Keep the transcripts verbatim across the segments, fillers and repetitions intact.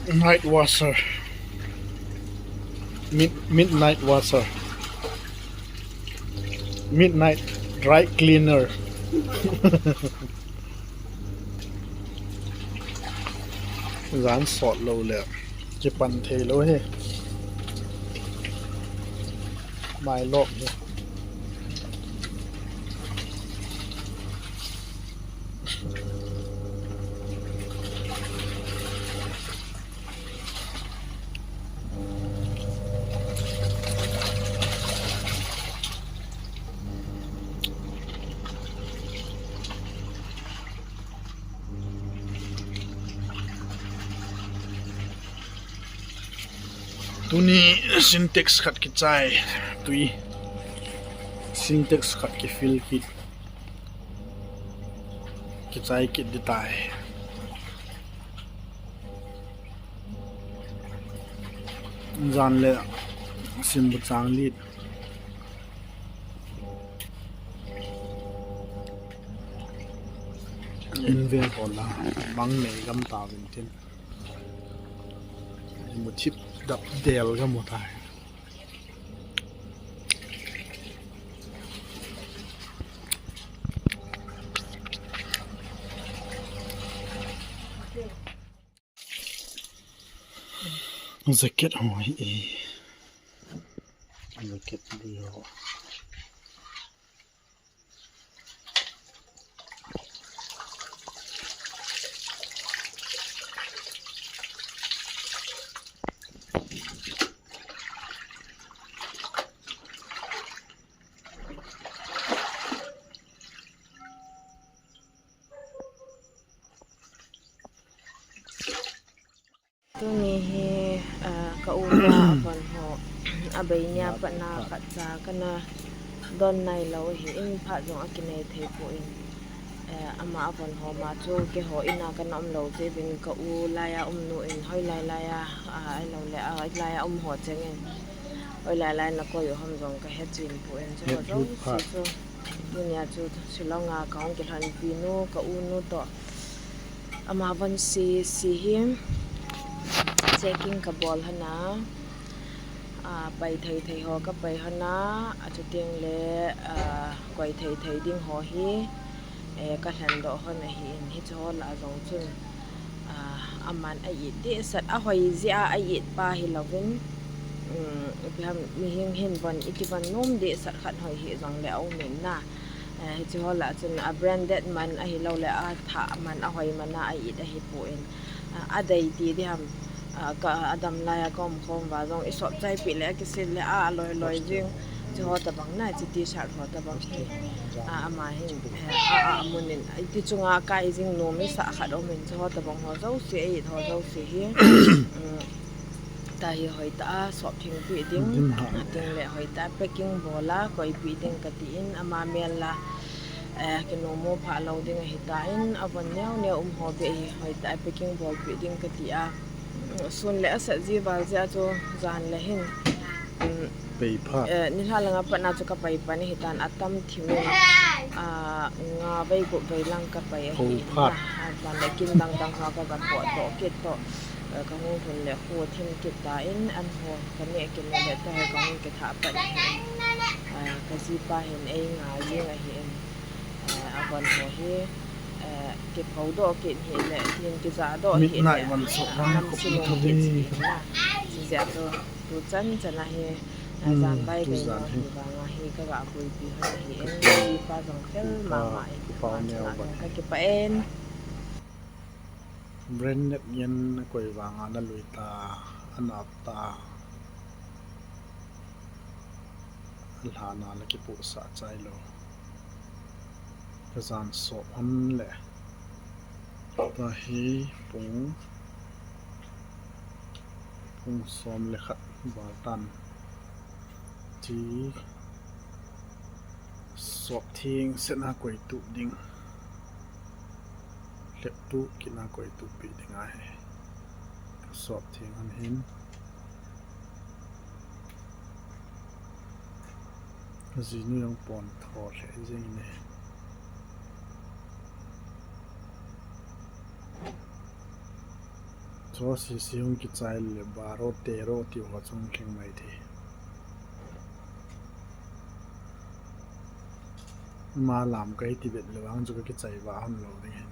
Night washer. Mid midnight washer. Midnight dry cleaner. Jan sot lou le kipan thei lou hi. Mai lop hi. Tuni Sintex khat kichai, tui Sintex khat kifill kit, kichai kit ding tai. Jan le simbu chang lit. In vel hol la, bang nei gam ta vin tin. Mu thip dap del ga mu tai. Jacket ho hi e. Jacket lui ho. Tuni hi, ah, ka u le avon ho, abei nia pat na khat cha kana don nai lou hi, in phat jong akinei thei poi. Eh, ama avon ho ma chu keiho in a kana um lou jeh uvin ka u laiya um nu in hoilai laiya, ah, ahilou le, ah, laiya um ho cheng in hoilai lai na koi u ham jong ka he chin poi, chuho jouse chu. Tunia chu Shillong a ka hung kilhon pi nu, ka u nu toh. Ama von si, si hi checking ka bol hon a, ah, pai thei thei ho ka pai hon a, achuteng le, ah, koi thei thei ding ho hi, eh, ka lhen doh hon ahi in, hiche ho lah a jong chun, ah, aman a it dehset, ahoi jeh a a it pa hi louvin, um, ipi ham, mihem hin von, i kivon nom dehset khat hoi hi jong le a um in na. Eh, hiche ho lah chun a branded man ahilou le a thah man, ahoi man a a it ahi poi. Ah, a dei ti ding ham, ah, ka, a dam laiya ka um khom uva jong i sop chai pi le a kisil le a, a loi loi jing. Hiche ho tabang na, hiche T-shirt ho tabang hi. Ah, ama hin, eh, a, a, a mun in, iti chunga kai jing nom i sah khat um in, hiche ho tabang ho jouse, a it ho jouse hi. Um, Tahi hoitah a sop theng pi ding, ateng le hoitah a packing bol a koi pi ding kati in, ama mel la, eh, kinomo pha lou ding ahi tan, avon neo neo um ho beh hi hoitah a packing bol pi ding kati a, sun le asat ji val jeh a chu jan le hin, um, eh, nilhah langa pat na chu ka pai pan ahi tan, atam thim in, ah, nga vei gup vei lang ka pai ahi in, ah, jan le kin dang dang ho ka ga pot doh kit toh. Eh, ka hung hun le khu thim kit tan, an ho ka neh kit le le, tua hi ka hung kithah pat ahi in. Eh, ka jipa hin ei ngai jing ahi in. Eh, avon ho hi, eh, kipho doh kit hih le, tin kija doh hih le, nam silung kit ji in na. Jeh a chu, tu chan chan a hi, eh, jan vai vei nau hi vang a hi ka ga puipi hon ahi in, ka jipa jong fel mama in, ama chunga jong ka kipah in. Branded ngen a koi vanga na lui ta, a nat ta, a lhana la kipuhsah chai lou. Ka jan sop hon le. Tua hi pung, pung som le khat val tan. Ti sop theng set na koi tup ding. Lep tup kit na koi tup pi ding ahi. Ka sop theng hon hin. Ka jinu jong pon tho lheh jing ne. Chu sese hung kichai le baro tero ti ho chu hung lhing mai thei. Ama lam kahi ti bet le vang chu ka kichai va hon lou ding ahin.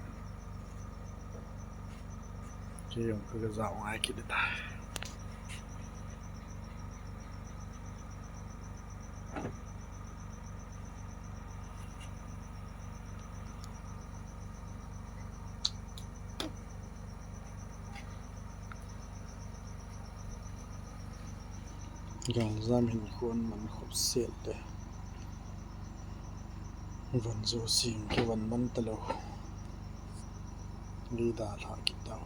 Kei jong ka, ka jao ngai kit tai. Galjam hin kon man khop set te. Von jo sing kivon man talou. Lida lha kit tau.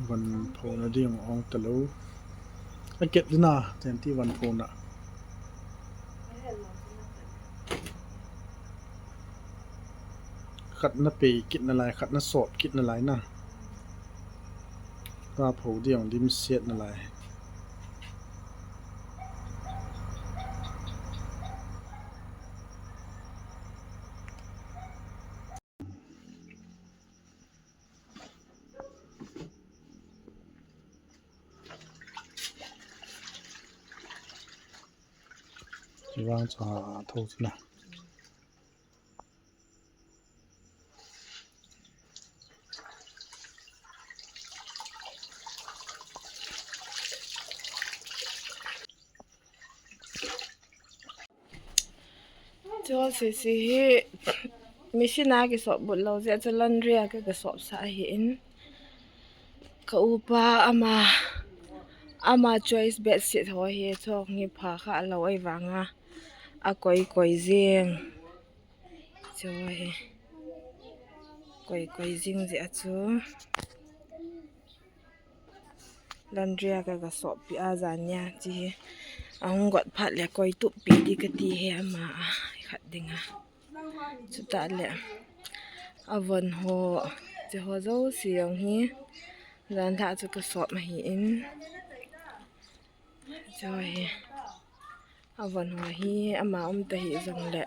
Von phona ding ong talou. A ket dina, chen ti von phona. Khat na pei kit nalai, khat na sop kit nalai na. Ka pho ding dimset nalai. Vang cha tho chu na. Chu sese hi machine a kisop but lou jeh a chu laundry a ka, ka sop sah ahin. Ka upa ama, ama choice bedsheet ho hi chu hi pha kha lou ahivanga a koi koi jing. Chu hi koi koi jing jeh a chu laundry a ka, ka sop pi a jan nia chi hi. Ahung got phat le koi tup pi di kati hi ama a khat ding a. Chutah le a von ho, che ho jouse jong hi jan lha chu ka sop ahin. Chu hi. A von ho hi ama um ta hih jongle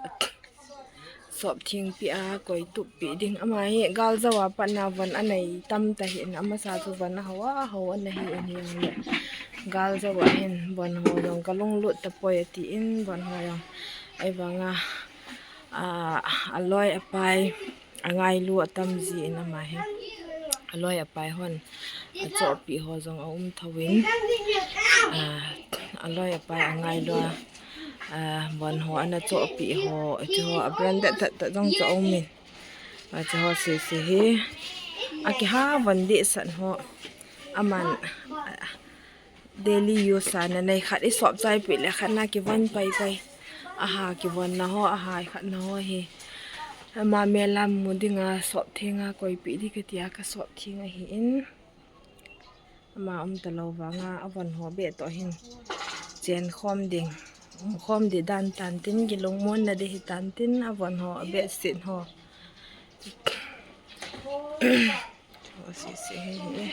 sop theng pi a koi tup pi ding. Ama hi gal jou a pat na von anei tam ta hih in, amasa chu von aho a, aho ana hi in hijongle gal jou a hin von ho jong ka lunglut tapoi atin von ho jong ahivanga a, aloi apai angailu atam jin ama hi. Aloi apai hon achohpeh ho jong aum thouvin, a, aloi apai angailu a, a, von ho ana chohpeh ho, hiche ho a branded tah tah jong chu aumin. Hiche ho sese hi akiha von dehset ho. Aman, a, daily use a nanei khat i sop chai peh le khat na kivon pai pai. Aha kivon na ho, aha khat na ho hi. Ama mel a mu dinga sop theng a koipeh di kati a ka sop theng ahin. Ama um talou vanga a von ho beh toh hin chen khom ding, um khom di dan tan tin, kilungmon na di hi tan tin, a von ho, a bedsheet ho. Chu sese hi hi.